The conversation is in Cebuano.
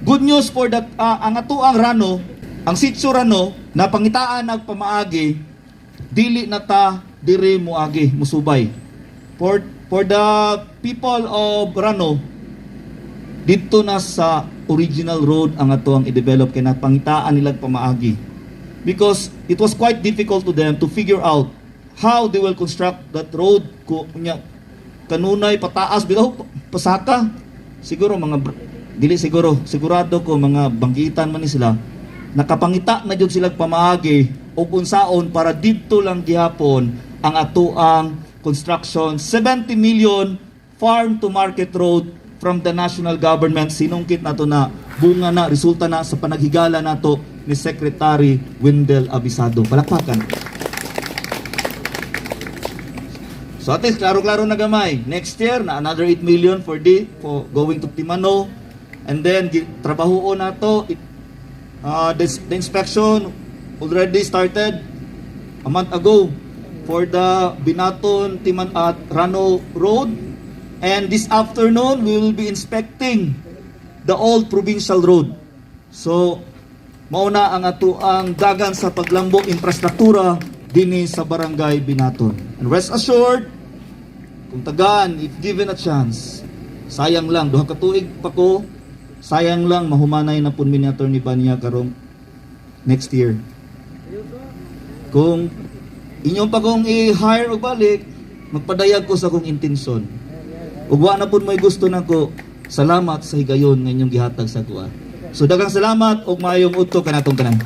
Good news for that, ang atoang Rano, ang Sitio Rano, na pangitaan nagpamaagi, dili na ta diri muagi, musubay. For the people of Rano, dito na sa original road ang ato ang i-develop kay napangitaan nilang pamaagi. Because it was quite difficult to them to figure out how they will construct that road ko nya kanunay pataas bitaw, pasaka siguro mga dili siguro, sigurado ko mga banggitan man ni sila. Nakapangita na jud sila pamaagi og unsaon para didto lang gihapon ang atoang construction. 70 million farm to market road from the national government, sinungkit nato na bunga na, resulta na sa panaghigala nato ni Secretary Wendell Avisado. Palakpakan. So at least klaro-klaro na gamay. Next year na another 8 million for going to Timano and then trabahoon nato it, the inspection already started a month ago for the Binaton Timan at Rano Road, and this afternoon we will be inspecting the old provincial road. So mauna ang atoang dagan sa paglambo infrastruktura dinhi sa Barangay Binaton. And rest assured, kung tagaan, if given a chance, sayang lang, 2 ka tuig pa ko, sayang lang mahumanay na pun mi ni Attorney Banya karong next year. Kung inyo pa kong i-hire og balik, magpadayag ko sa akong intensyon. Ug wa na pud may gusto nako, salamat sa higayon nga inyong gihatag sa kuha. So daghang salamat ug maayong udto kanatong tanan.